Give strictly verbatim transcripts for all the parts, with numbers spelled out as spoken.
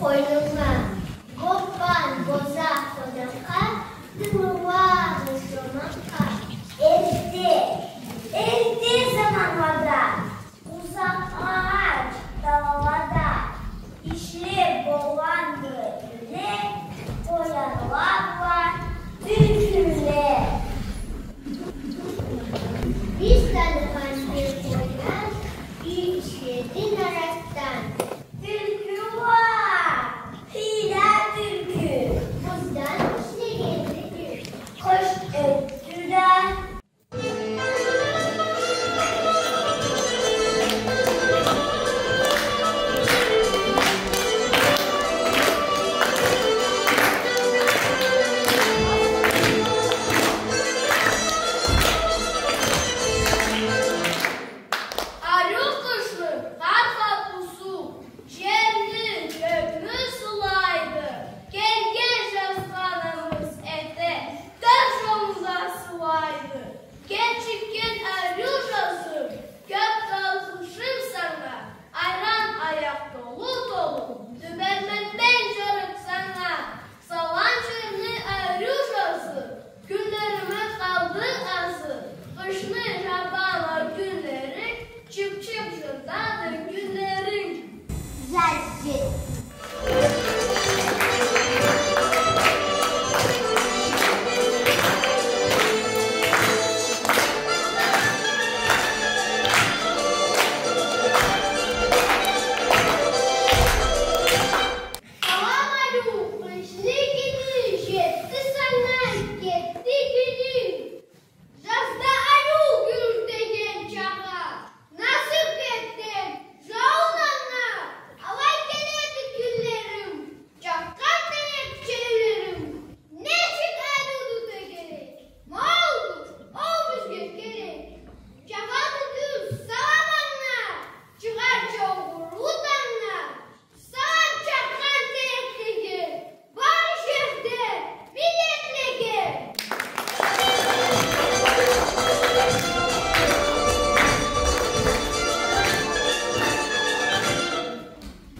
Къойнунга. Гоппан, боза къонакъгъа, тынгылагъыз жомакъгъа. Эртде, эртде заманлада, узакълагъа далалада ишлеб болгъанды юле къоянла бла тюлкюле. Биз таныгъан бир къоян ишледи нарасдан. Тюлкю уа, хыйла тюлкю, буздан ишлегенди тюл. Къыш ётдю да. Ариу къышны къар хапусу, жерни, кёкню сулайды, келген жазгъа намыс эте, тар жолну да сылайды. Кел, чыкъгъан ариу жазым, кёб алгъышым санга, айран аякъ толу-толу, тюберменмен жарыб санга. Салам, жерни ариу жазы, кюнлерими къалды азы, къышны жабама кюнлери, чыб-чыб жырдады гюллеринг. Жазы. Салам, ариу къышны кюню, жетди санга, кетди кюню. Жазда ариу гюл деген чагъы, насыб этдинг жаууннга. Алай келеди кюнлерим, чакъгъан терекчелерим. Нечик ариуду тёгерек, ма олду ол бизге керек. Чагъады гюл саламаннга, чыгъар чолгъурлу тангнга. Салам чакъгъан тереклеге, бар жерде миллетлеге.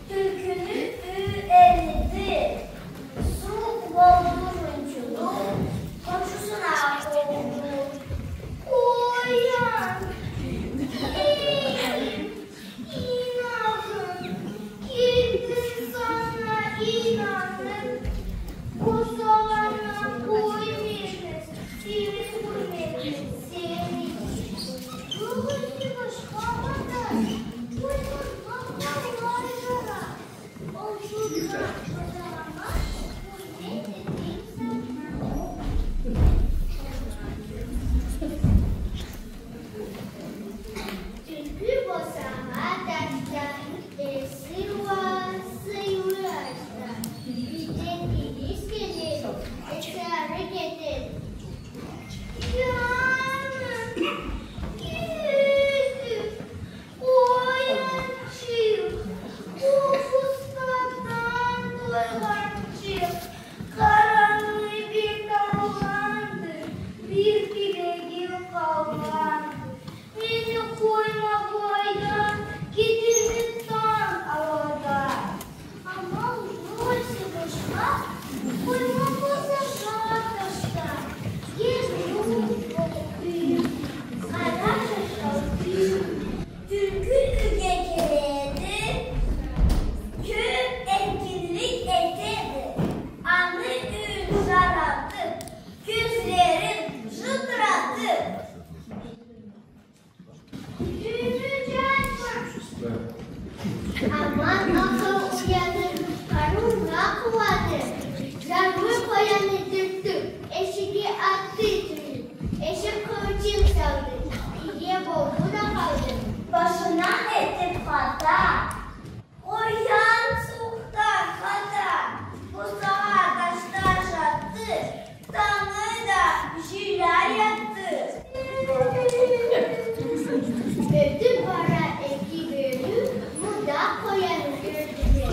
Тюлкюню юйю эриди, суу болду жунчулу, къоншусуна къолду. Къоян, эй, Инагъым, келдим санга инаныб, бу саламдан къой бермез, сени хурметинг сени. Бюгюн башха адам, бу къызгъа къалай жарар? Ол журтда бу саламдан хурмет этейим санга. Тюлкю босагъа ташда, эси уа сыйлы ашда. Юйден иис келеди, эси ары кетеди. Жаным, кюзюу, къоянчыкъ, бу къысхадан тойгъанчыкъ, къарангы бир къалгъанды, бир тилегим къалгъанды. Мени къойма былайда, кетерме танг алада. Амал жокъ эсе башха, къойма босагъа ташда, ер жукъ болуб юйюм, къара жашау кюйюм. Тюлкю юйге келеди, кёб эркинлик этеди, аны юйюн жаратыб, кёзлерин жылтыратыб. Юйюмю жапдым. Аман ахыр уяныб, къарыугъа къулады. Жанлы къоянны тюртдю, эшикге атды тюйюн. Эшик къылычын салды, ие болду да къалды. Башына этиб хата. Къоян сукъда хата, босагъа ташда жатды, тангы да жиля ятды. Ётюб бара эки бёлюк, мурда къоянны кёрдюле.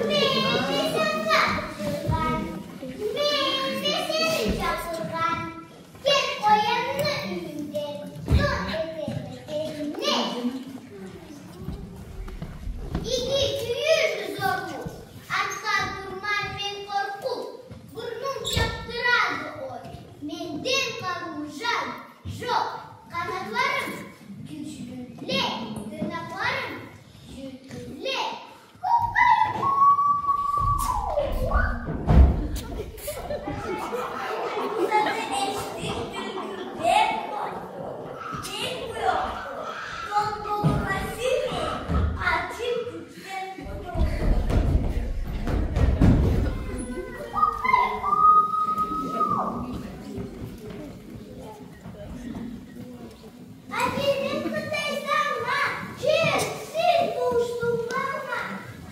Мен да санга утургъан, мен да сени чакъыргъан. Кет, къоямны юйюнден, зор этеме келинни. Иги тюйюлдю зорлукъ, атха турман мен къоркъуп, бурнум чапдырады ой. Менден къарыу жан жокъ, къанатларым гючлюле, тырнакъларым жюйрюле. Абийим, къытайсанг ма, кел, сен тууушдунг ма,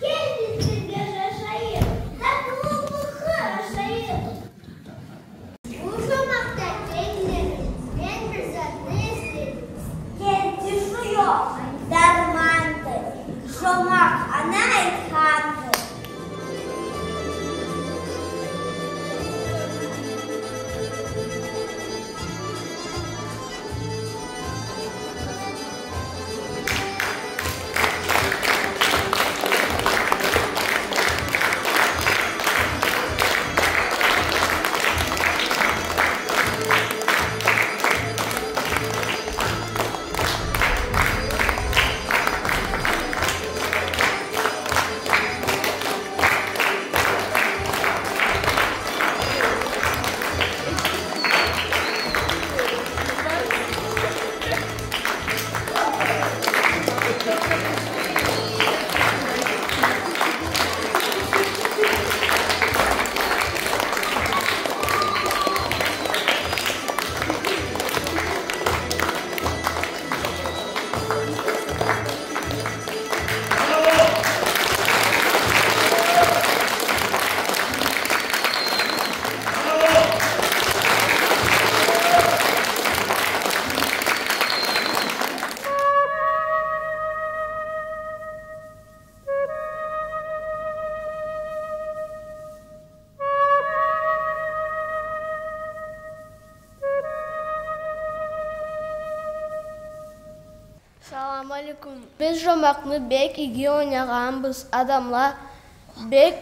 кел, биз бирге жашайыкъ, татыулукъ ашайыкъ. Бу жомакъда кенгли, мен бир затны эследим. Керти жуёкъ, дарманды, жомакъ ана айтханды. Салам алейкум. Биз жомакъны бек иги ойнагъанбыз. Адамла бек,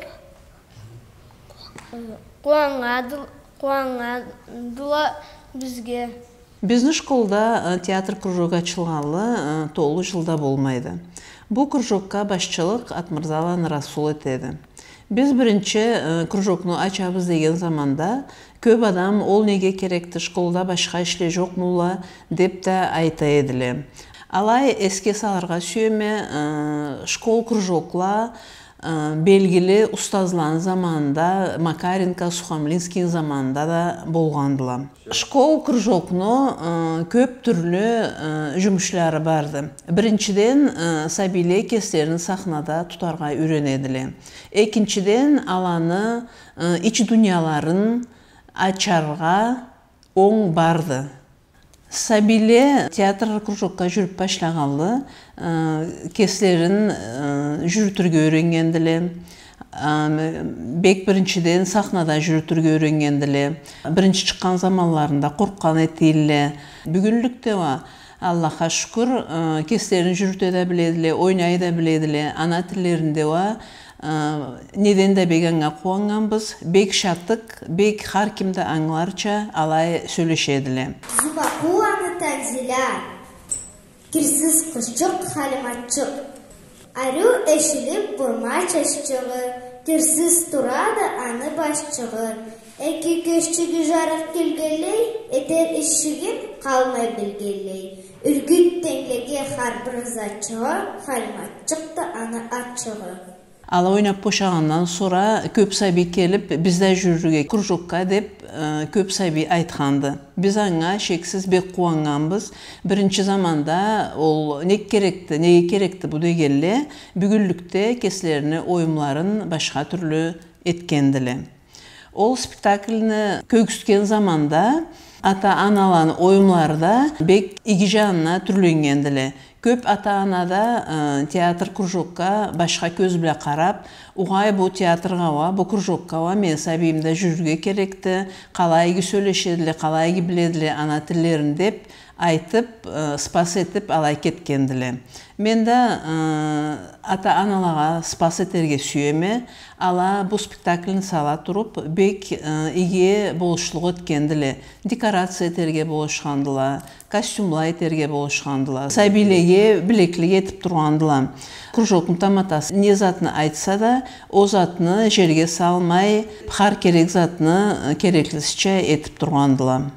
э, къууаннгандыл-, къууаннгандыла бизге. Бизни школда, э, театр кружогу ачылгъанлы, э, толу жыл да болмайды. Бу кружокга башчылыкъ Атмырзаланы Расул этеди. Биз биринчи, э, кружокну ачабыз деген заманда, кёп адам, «Ол неге керекди, школда башха ишле жокъмула?» деп да айта эдиле. Алай эсге салыргъа сюеме, э, школ кружокла, э, белгили устазланы заманында, Макаренко, Сухомлинскийни заманында да болгъандыла. Школ кружокну, э, кёп тюрлю, э, жумушлары барды. Биринчиден, э, сабийле кеслерин сахнада тутаргъа юйренедиле. Экинчиден, аланы, э, ич дунияларын ачаргъа онг барды. Сабийле театр кружокга жюрюп башлагъанлы, э, кеслерин, э, жюрютюрге юйреннгендиле. Э, бек биринчиден сахнада жюрютюрге юйреннгендиле. Биринчи чыкъгъан заманларында къоркъгъан этилле. Бюгюнлюкде уа, Аллахха шукур, э, кеслерин жюрюте да биледиле, ойнай да биледиле, ана тиллеринде уа, э, неден да бек анга къууаннганбыз, бек шатыкъ, бек хар ким да ангыларча алай сёлешедиле. Зумакъуланы Танзиля. Кирсиз къызчыкъ Халиматчыкъ. Ариу эшилип бурма чаччыгъы, кирсиз турады аны башчыгъы. Эки кёзчюгю жарыкъ келгенлей, этер ишчигин къалмай билгенлей. Юлгю тенглеге хар бир затчыгъы, Халиматчыкъды аны атчыгъы. Алай ойнап бошагъандан сора кёп сабий келип, биз да жюрюрге кружокга деп, э, кёп сабий айтханды. Биз анга шексиз бек къууаннганбыз. Биринчи заманда ол не керекди, неге керекди бу дегенле, бюгюнлюкде кеслерини оюмларын башха тюрлю этгендиле. Ол спектакльни кёргюзтген заманда ата-аналаны оюмлары да бек иги жанына тюрленнгендиле. Кёп ата-ана да, э, театр кружокга башха кёз бла къарап, угъай, бу театргъа уа, бу кружокга уа мени сабийим да жюрюрге керекди, къалай иги сёлешедиле, къалай иги биледиле ана тиллерин деп, айтып, э, спас этип, алай кетгендиле. Мен да, э, ата-аналагъа спас этерге сюеме, ала бу спектакльни сала туруп, бек, э, иги болушлукъ этгендиле. Декорация этерге болушхандыла, костюмла этерге болушхандыла. Сабийлеге билеклик этип тургъандыла. Кружокну таматасы не затны айтса да, ол затны жерге салмай, хар керек затны, э, кереклисича этип тургъандыла.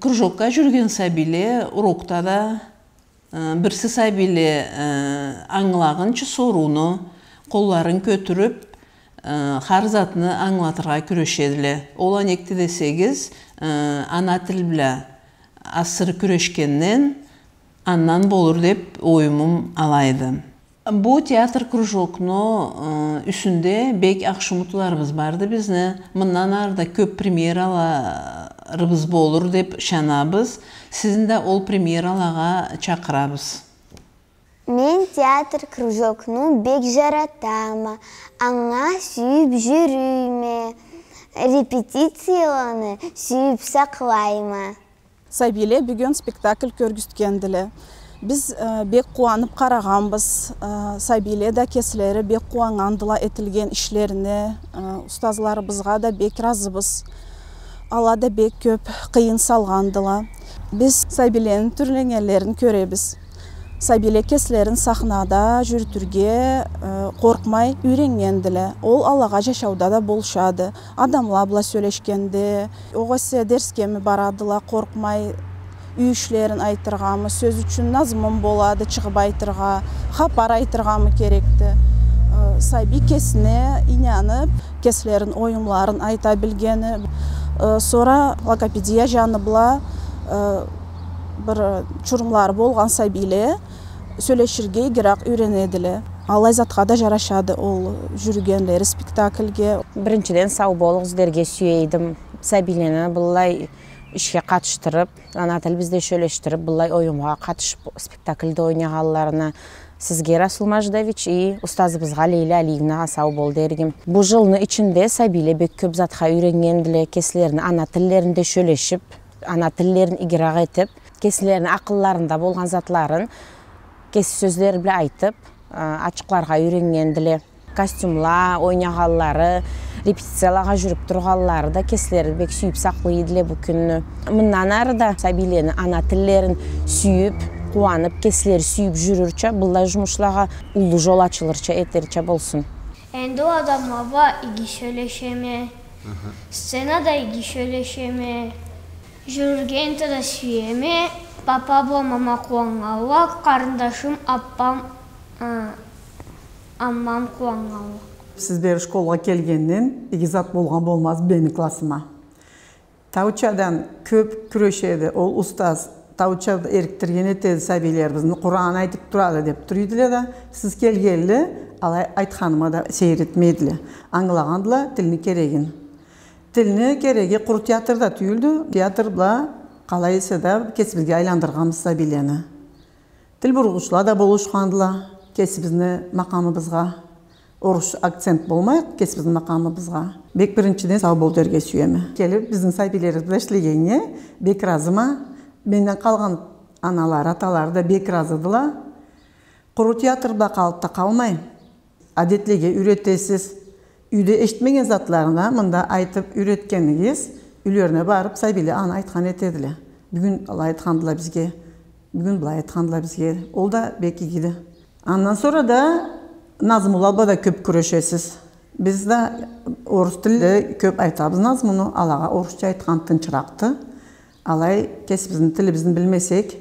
Кружокга жюрюген сабийле урокда да, э, бирси сабийле, э, ангылагъынчы сорууну, къолларын кётюрюп, э, хар затны ангылатыргъа кюрешедиле. Ол а некди десегиз, э, ана тил бла асыры кюрешгенден андан болур деп оюмум алайды. Бу театр кружокну, э, юсюнде бек ахшы умутларыбыз барды бизни. Мындан ары да кёп премьераларыбыз болур деп ышанабыз. Сизни да ол премьералагъа чакъырабыз. Мен театр кружокну бек жаратама, анга сюйюп жюрюйме, репетицияланы сюйюп сакълайма. Сабийле бюгюн спектакль кёргюзтгендиле. Биз, э, бек къууанып къарагъанбыз. Э, сабийле да кеслери бек къууаннгандыла этилген ишлерине. Э, устазларыбызгъа да бек ыразыбыз. Ала да бек кёп къыйын салгъандыла. Биз сабийлени тюрленнгенлерин кёребиз. Сабийле кеслерин сахнада жюрютюрге, э, къоркъмай юйреннгендиле. Ол алагъа жашауда да болушады. Адамла бла сёлешгенде, огъесе дерсгеми барадыла, къоркъмай, юй ишлерин айтыргъамы, сёз ючюн назмум болады, чыгъып айтыргъа, хапар айтыргъамы керекди. Э, сабий кесине ийнанып, кеслерин оюмларын айта билгени. Э, сора логопедия жаны бла, э, бир чурумлары болгъан сабийле сёлеширге игиракъ юйренедиле. Аллай затха да жарашады ол жюрюгенлери спектакльге. Биринчиден, сау болугъуз дерге сюе эдим. Сабийлени быллай ишге къатышдырып, ана тил бизде сёлешдирип, быллай оюмгъа къатышып, спектакльде ойнагъанларына сизге, Расул Мажидович, и устазыбызгъа, Лейла Алиевнагъа сау бол деригим. Бу жылны ичинде сабийле бек кёп затха юйреннгендиле, кеслерини ана тиллеринде сёлешип, ана тиллерин игиракъ этип, кеслерини акъылларында болгъан затларын кеси сёзлери бла айтып, а, ачыкъларгъа юйреннгендиле. Костюмла, ойнагъанлары, репетициялагъа жюрюп тургъанлары да кеслери бек сюйюп сакълай эдиле бу кюнню. Мындан ары да сабийлени ана тиллерин сюйюп, къууанып, кеслери сюйюп жюрюрча, быллай жумушлагъа уллу жол ачылырча, этерча болсун. Энди ол адамла бла иги сёлешеме. Сценада иги сёлешеме. Жюрюрге энтта да сюеме. Папа бла мама къууаннганла, къарындашым, аппам, а, аммам къууаннганла. Сиз бери школгъа келгенден иги зат болгъан болмаз мени классыма. Таучадан кёп кюрешеди ол устаз. Тауча эрикдирген этеди сабийлерибизни, Къуран айтып турады деп тура эдиле да, сиз келгенли алай айтханыма да сейир этмей эдиле. Ангылагъандыла тилни керегин. Тилни кереги къуру театрда тюйюлдю. Театр бла къалай эсе да кесибизге айландыргъанбыз сабийлени. Тил бургъучла да болушхандыла кесибизни макъамыбызгъа. Орусча акцент болмай, кесибизни макъамыбызгъа. Бек биринчиден сау бол дерге сюеме. Келип, бизни сабийлерибиз бла ишлегеннге бек ыразыма. Менден къалгъан аналары, аталары да бек ыразыдыла. Къуру театр бла къалып да къалмай, адетлеге юйретесиз. Юйде эшитмеген затларын да мында айтып юйретгенигиз, юйлерине барып, сабийле аны айтхан этедиле. Бюгюн алай айтхандыла бизге, бюгюн былай айтхандыла бизге. Ол да бек игиди. Андан сора да назмула бла да кёп кюрешесиз. Биз да орус тилде кёп айтабыз назмуну, алагъа орусча айтхан тынчыракъды. Алай кесибизни тилибизни билмесек,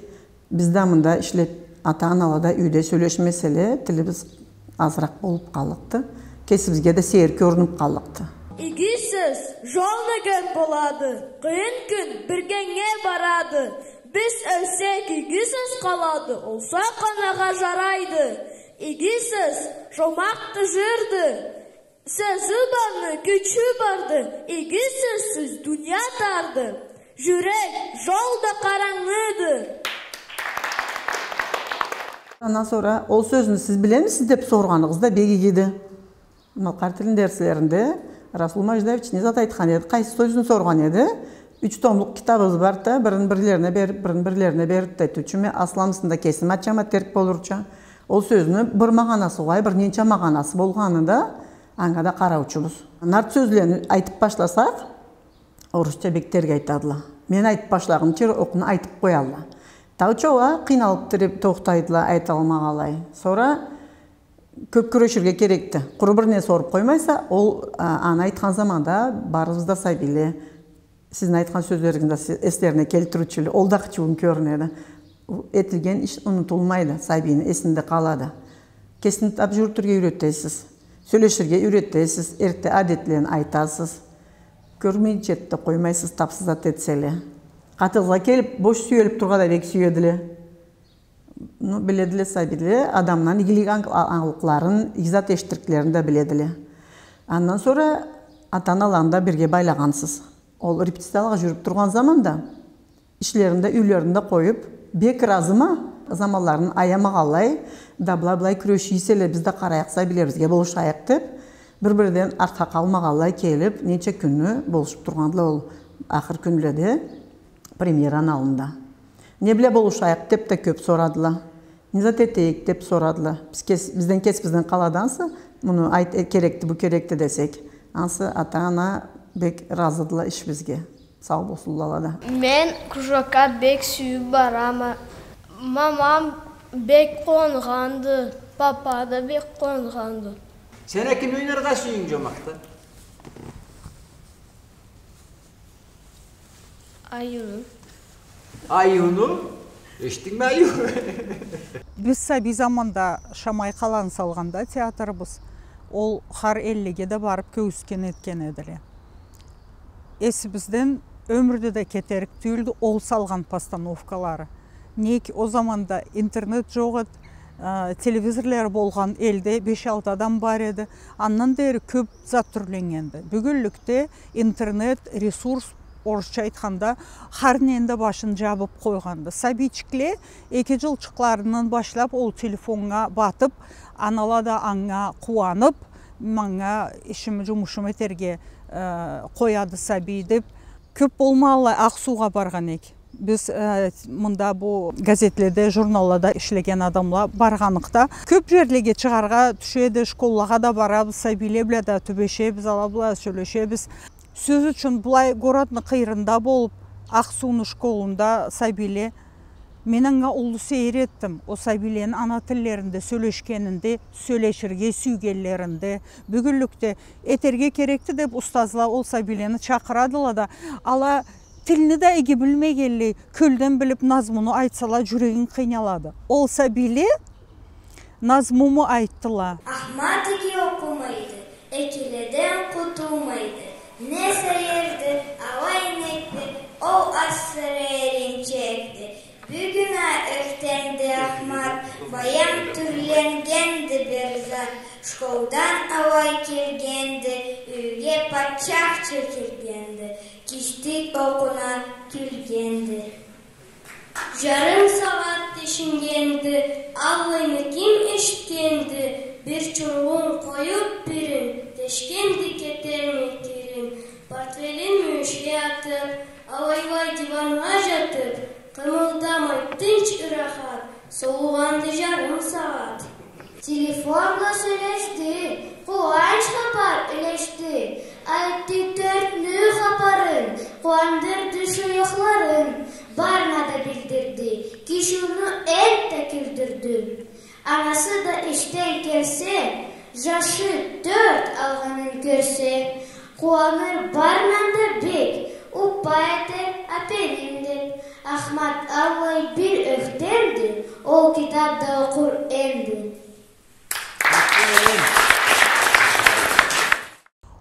биз да мында ишлеп, ата-анала да юйде сёлешмеселе, тилибиз азыракъ болуп къаллыкъды. Кесибизге да сейир кёрюнюп къаллыкъды. Иги сёз жол да кёп болады, къыйын кюн биргеннге барады. Биз ёлсек, иги сёз къалады, ол сау къалыргъа жарайды. Иги сёз жомарт жырды. Сёзю барны кючю барды, иги сёзсюз дуния тарды. Жюрек жол да къарангыды. Андан сора, ол сёзню сиз билемисиз деп соргъаныгъыз да бек игиди. Малкъар тилини дерслеринде Расул Мажидович не зат айтхан эди, къайсы сёзню соргъан эди? Юч томлукъ китабыбыз барды да, бирин бирлерине берип, бирин бирлерине берип да айтыучу, мен асламысын да кесим ачама терк болурча. Ол сёзню бир магъанасы угъай, бир ненча магъанасы болгъаны да, анга да къараучубуз. Нарт сёзлени айтып башласакъ, орусча бек терк айтадыла. Мен айтып башлагъынчы окъуна айтып къоядыла. Тауча уа къыйналып тиреп тохтайдыла, айталмагъанлай. Сора кёп кюреширге керекди. Къуру бирине соруп къоймайса, ол, а, аны айтхан заманда барыбыз да сабийле, сизни айтхан сёзлеригизни да си-, эслерине келтириучюле, ол да хычыуун кёрюнеди. Этилген иш унутулмайды, сабийни эсинде къалады. Кесин тапшырып турургъа юйретесиз, сёлеширге юйретесиз, эртте адетлерин айтасыз. Кёрмейинчи да къоймайсыз, тапсыз зат этселе. Къатыгъызгъа келип, бош сюелип турургъа да бек сюедиле. Ну, биледиле сабийле, адамдан игилик анг-, а-, ангылыкъларын, иги зат эшитдириклерин да биледиле. Андан сора ата-аналаны да бирге байлагъансыз. Ол репетициялагъа жюрюп тургъан заманда ишлерин да, юйлерин да къоюп, бек ыразыма, заманларын аямагъанлай, да былай-былай кюрешиселе, биз да къарайыкъ, сабийлерибизге болушайыкъ деп, бир-бирден артха къалмагъанлай келип, ненча кюнню болушуп тургъандыла ол ахыр кюнледе. Премьераны аллында. Не бла болушайыкъ деп да кёп сорадыла. Не зат этейик деп сорадыла. Биз кес-, бизден кесибизден къалады ансы, муну айт, э, керекди, бу керекди десек. Ансы ата-ана бек ыразыдыла ишибизге. Сау болсунла ала да. Мен кружокга бек сюйюп барама. Мамам бек къууаннганды, папа да бек къууаннганды. Сен а кимни ойнаргъа сюйюнг жомакъда? Аюну. Аюну? Эшитдингми, аю? Биз сабий заманда Шамай къаланы салгъанда театрыбыз, ол хар эллеге да барып кёргюзтген этген эдиле. Эсибизден ёмюрде да кетерик тюйюлдю ол салгъан постановкалары. Нек, ол заманда интернет жокъ эди, э, телевизорлары болгъан элде беш-алты адам бар эди. Андан дери кёп зат тюрленнгенди. Бюгюнлюкде интернет, ресурс, орусча айтханда, хар нени да башын жабып къойгъанды. Сабийчикле эки жылчыкъларындан башлап ол телефоннга батып, анала да анга къууанып, манга ишим, жумушум этерге, э, къояды сабий деп, кёп болмагъанлай Акъ-Суугъа баргъан эк. Биз, э, мында бу газетледе, журналлада ишлеген адамла баргъаныкъда, кёп жерлеге чыгъаргъа тюшеди, школлагъа да барабыз, сабийле бла да тюбешебиз, ала бла сёлешебиз. Сёз ючюн, былай городну къыйырында болуп, Акъ-Сууну школунда сабийле, мен анга уллу сейир этдим, ол сабийлени ана тиллеринде сёлешгенинде, сёлеширге сюйгенлеринде. Бюгюнлюкде этерге керекди деп устазла ол сабийлени чакъырадыла да, ала тилни да иги билмегенлей, кёлден билип назмуну айтсала, жюрегинг къыйналады. Ол сабийле назмуму айтдыла. Ахмат иги окъумайды, экиледен къутулмайды. Не сейирди, алай некди, ол асыры эринчекди. Бюгюн а ёхтемди Ахмат, баям тюрленнгенди бир зат. Школдан алай келгенди, юйге патчахча киргенди. Киштик окъуна кюлгенди. Жарым сагъат тешингенди, аллайны ким эшитгенди? Бир чургъун къоюп бирин, тешгенди кетерми кирин. Портфелин мюйюшге атып, алайлай диваннга жатып, къымылдамай тынч, ырахат солугъанды жарым сагъат. Телефон бла сёлешди, къууанч хапар юлешди. Айтды тёртню хапарын, къууандырды шуякъларын. Барына да билдирди, кишиуню энтда кюлдюрдю. Анасы да ишден келсе, жашы тёрт алгъанын кёрсе, къууаныр барына да бек, уппа этер аперим деп. Ахмат аллай бир ёхтемди, ол китап да окъур энди.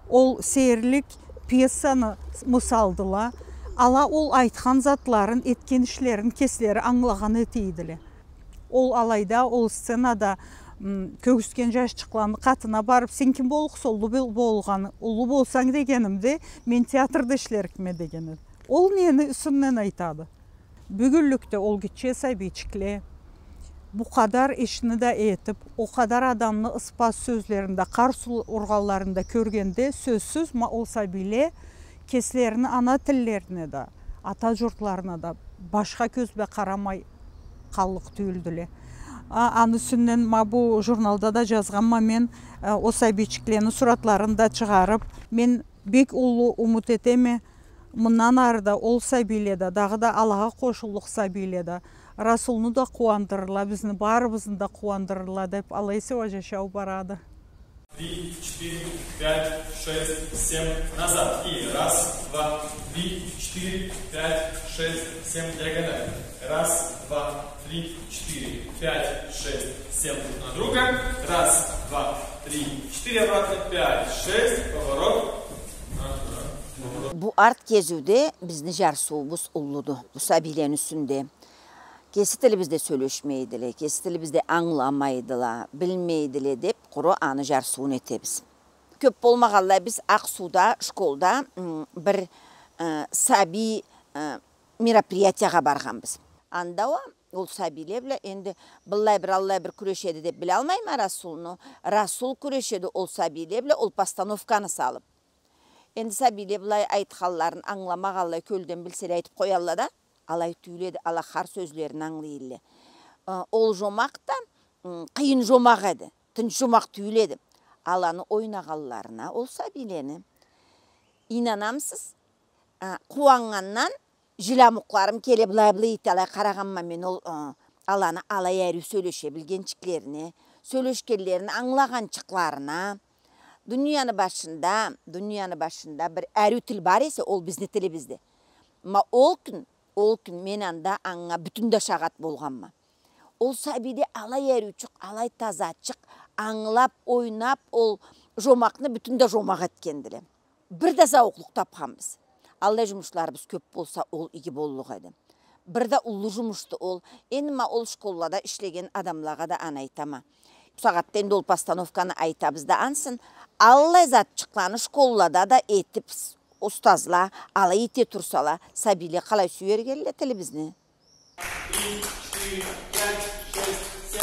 Ол сейирлик пьесаны мысалдыла. Ала ол айтхан затларын, этген ишлерин кеслери ангылагъан этейдиле. Ол алайда, ол сценада, м, кёргюзтген жашчыкъланы къатына барып, сен ким боллукъса уллу бол-, болгъан, уллу болсанг дегенимде, мен театрда ишлерикме деген эди. Ол нени юсюнден айтады? Бюгюнлюкде ол гитче сабийчикле Бу къадар ишни да этип, о къадар адамны ыспаз сёзлерин да, къарс ул-, ургъанларын да кёргенде, сёзсюз, ма ол сабийле кеслерини ана тиллерине да, ата журтларына да башха кёз бла къарамай къаллыкъ тюйюлдюле. А, аны юсюнден ма бу журналда да жазгъанма мен, э, о сабийчиклени суратларын да чыгъарып, мен бек уллу умут этеме, мындан ары да ол сабийле да, дагъыда алагъа къошуллукъ сабийле да, Расулну да къууандырырла, бизни барыбызны да къууандырырла деп, алай эсе уа жашау барады. Три, четыре, пять, шесть, семь, назад. И раз, два, три, четыре, пять, шесть, семь, диагональ. Раз, два, три, четыре, пять, шесть, семь друг на друга. Раз, два, три, четыре, обратно, пять, шесть, поворот. Бу арт кезиуде бизни жарсыуубуз уллуду бу сабийлени юсюнде. Кеси тилибизде сёлешмейдиле, кеси тилибизде ангыламайдыла, билмейдиле деп, къуру аны жарсыуун этебиз. Кёп болмагъанлай биз Акъ-Сууда, школда, м, бир, э, сабий, э, мероприятиягъа баргъанбыз. Анда уа ол сабийле бла энди быллай бир, аллай бир кюрешеди деп билалмайма Расулну. Расул кюрешеди ол сабийле бла ол постановканы салып. Энди сабийле былай айтханларын ангыламагъанлай, кёлден билселе айтып къоялла да, алай тюйюл эди, ала хар сёзлерин ангылай элле. Э, ол жомакъ да, м, къыйын жомакъ эди, тынч жомакъ тюйюл эди. Аланы ойнагъанларына, ол сабийлени, ийнанамысыз, э, къууаннгандан жилямукъларым келе, былай-былай эте, алай къарагъанма мен ол, э, аланы алай ариу сёлеше билгенчиклерине, сёлешгенлерин ангылагъанчыкъларына. Дунияны башында, дунияны башында бир ариу тил бар эсе, ол бизни тилибизди. Ма ол кюн, ол кюн мен анда анга бютюн да шагъат болгъанма. Ол сабийле алай ариучукъ, алай тазачыкъ, ангылап, ойнап, ол жомакъны бютюн да жомакъ этгендиле. Бир да зауукълукъ тапханбыз. Аллай жумушларыбыз кёп болса, ол иги боллукъ эди. Бир да уллу жумушду ол. Энди ма ол школлада ишлеген адамлагъа да аны айтама. Бусагъатда энди ол постановканы айтабыз да ансын, аллай затчыкъланы школлада да этип, устазла алай эте турсала, сабийле къалай сюерик элле тилибизни? Три, четыре, пять, шесть, семь,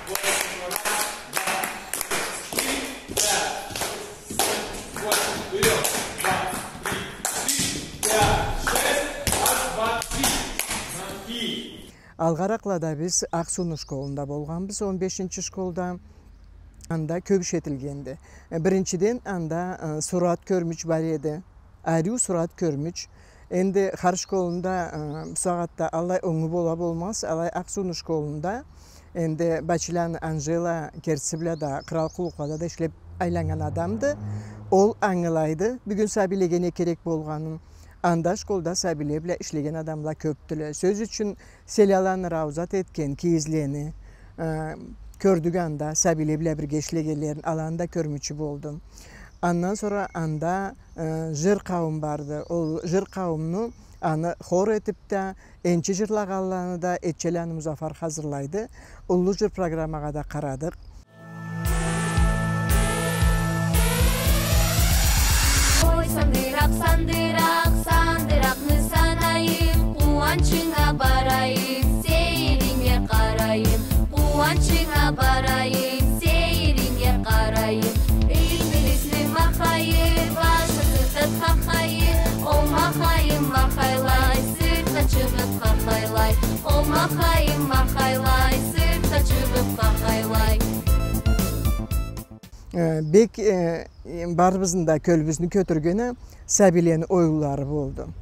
восемь, раз, два, три, четыре, пять, шесть, семь, восемь, вперёд, два, три, четыре, пять, шесть, раз, два, три. И алгъаракълада биз Акъ-Сууну школунда болгъанбыз, он бешинчи школда. Анда кёп ишетилгенди. Э, биринчиден, анда, э, сурат кёрмюч бар эди. Ариу сурат кёрмюч. Энди хар школунда, э, бусагъатда аллай онгу бола болмаз, алай Акъ-Сууну школунда. Энди Бачиланы Анжела кертиси бла да, Кърал къуллукълада да ишлеп айланнган адамды. Ол ангылайды бюгюн сабийлеге не керек болгъанын. Анда школда сабийле бла ишлеген адамла кёпдюле. Сёз ючюн, Селяланы Раузат этген кийизлени, э, кёрдюк анда, сабийле бла бирге ишлегенлерин, аланы да кёрмючю болдум. Андан сора анда, э, жыр къауум барды. Ол жыр къауумну аны хор этип да, энчи жырлагъанланы да Этчеланы Музафар хазырлайды. Уллу жыр программагъа да къарадыкъ. Ой, сандыракъ, сандыракъ, сандыракъны санайым, къууанчынга барайым, сейиринге къарайым, къууанчынга барайым, сейиринге къарайым. Ингилизни махайы, башы сыртха хахайы, ол махайым махайлай, сыртха чыгъып хахайлай, ол махайым махайлай, сыртха чыгъып хахайлай. Э, бек, э, барыбызны да кёлюбюзню кётюргени сабийлени оюнлары болду.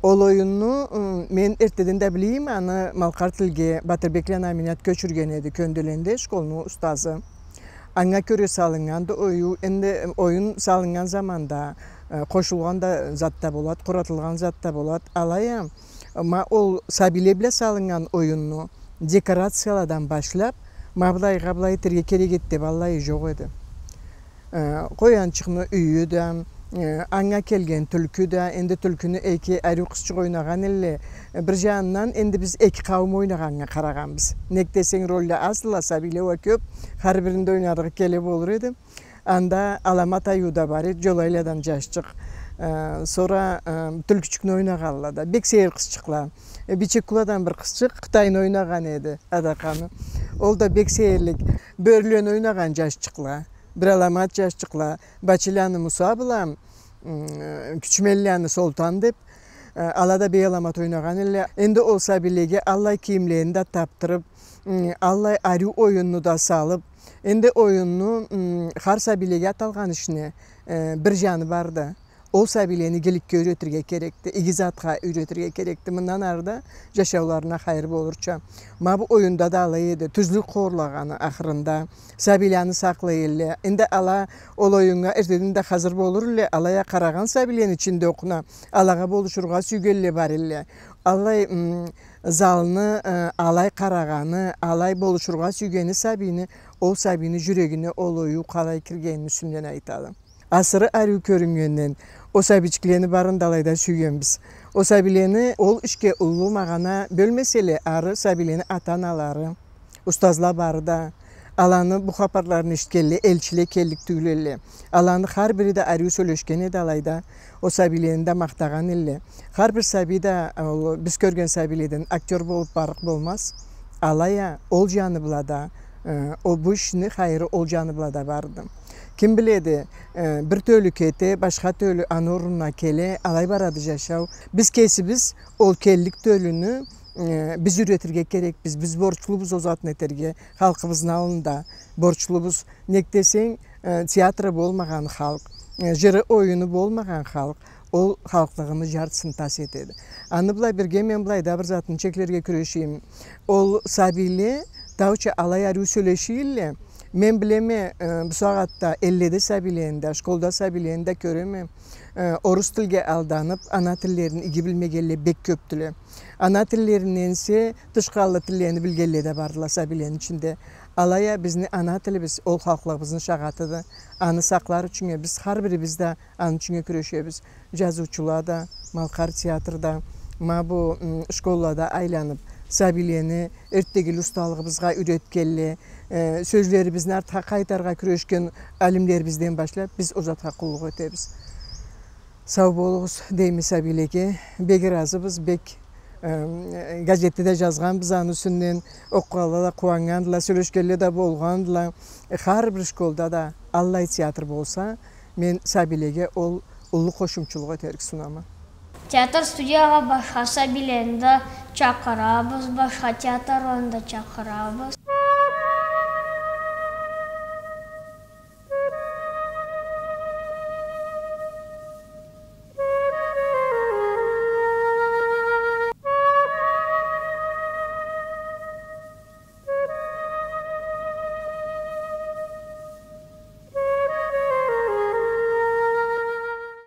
Ол оюнну, м, мен эртеден да билейим, аны малкъар тилге Батырбекланы Аминат кёчюрген эди, Кёнделенде школну устазы. Анга кёре салыннганды оюу, энди оюн салыннган заманда, э, къошулгъан да зат да болад, къуратылгъан зат да болад. Алай а, ма ол сабийле бла салыннган оюнну декорацияладан башлап, ма былайгъа былай этерге керек эди деп аллайы жокъ эди. Э, къоянчыкъны юйю да, э, анга келген тюлкю да, энди тюлкюню эки ариу къызчыкъ ойнагъан элле, э, бир жанындан энди биз эки къауум ойнагъаннга къарагъанбыз. Нек десенг, ролле азла, сабийле уа кёп, хар биринде ойнаргъа келе болур эди. Анда Аламат Аюу да бар эди, Джолайладан джашчыкъ. Э, сора, э, тюлкючюкню ойнагъанла да. Бек сейир къызчыкъла. Э, Бичеккуладан бир къызчыкъ Къытайны ойнагъан эди, Адакъаны. Ол да бек сейирлик. Бёрюлени ойнагъан джашчыкъла. Бир аламат джашчыкъла. Бачиланы Муса бла, м, Кючмелланы Солтан деп, э, ала да бек аламат ойнагъан элле. Энди ол сабийлеге аллай кийимлени да тапдырып, м, аллай ариу оюнну да салып, энди оюнну, м, хар сабийлеге аталгъан ишни, э, бир джаны барды. Ол сабийлени игиликге юйретирге керекди, иги затха юйретирге керекди. Мындан ары да джашауларына хайыр болурча. Ма бу оюнда да алай эди, тюзлюк хорлагъаны ахырында. Сабийлени сакълай элле. Энди ала ол оюннга эртеден да хазыр болур элле, алай а къарагъан сабийлени ичинде окъуна, алагъа болушургъа сюйгенле бар элле. Аллай, м, залны, э, алай къарагъаны, алай болушургъа сюйгени сабийни, ол сабийни джюрегине ол оюу къалай киргенини юсюнден айтады. Асыры ариу кёрюннгенден, ол сабийчиклени барын да алайда сюйгенбиз. Ол сабийлени ол ишге уллу магъана бёлмеселе, ары сабийлени ата-аналары, устазла бары да, аланы бу хапарларын эшитгенле, элчиле келлик тюйюл элле. Аланы хар бири да ариу сёлешген эди алайда, ол сабийлени да махтагъан элле. Хар бир сабий да, ол, биз кёрген сабийледен актёр болуп барлыкъ болмаз. Алай а, ол джаны бла да, э, ол бу ишни хайыры ол джаны бла да барды. Ким биледи, э, бир тёлю кете, башха тёлю аны орнуна келе, алай барады джашау. Биз кесибиз ол келлик тёлюню, э, биз юйретирге керекбиз, биз борчлубуз ол затны этерге, халкъыбызны аллында борчлубуз. Нек десенг, э, театры болмагъан халкъ, э, джыры, оюну болмагъан халкъ, ол халкълыгъыны джартысын тас этеди. Аны бла бирге мен былайда бир затны чеклерге кюрешейим. Ол сабийле тауча алай ариу сёлешийле. Мен билеме, э, бусагъатда элледе сабийлени да, школда сабийлени да кёреме. Э, орус тилге алданып, ана тиллерин иги билмегенле бек кёпдюле. Ана тиллеринден эсе тышхы аллы тиллени билгенле да бардыла сабийлени ичинде. Алай а бизни ана тилибиз ол халкълыгъыбызны шагъатыды. Аны сакълар ючюннге биз хар бирибиз да аны ючюннге кюрешебиз. Джазыучула да, Малкъар театр да, ма бу, м, школлада айланып, сабийлени эртдегили усталыгъыбызгъа юйретгенле, э, сёзлерибизни артха къайтарыргъа кюрешген алимлерибизден башлап, биз ол затха къуллукъ этебиз. Сау болугъуз, дейме сабийлеге. Бек ыразыбыз, бек, э, газетде да джазгъанбыз аны юсюнден, окъугъанла да къууаннгандыла, сёлешгенле да болгъандыла. Э, хар бир школда да аллай театр болса, мен сабийлеге ол уллу къошумчулукъ этерик сунама. Театр студиягъа башха сабийлени да чакъырабыз, башха театрланы да чакъырабыз.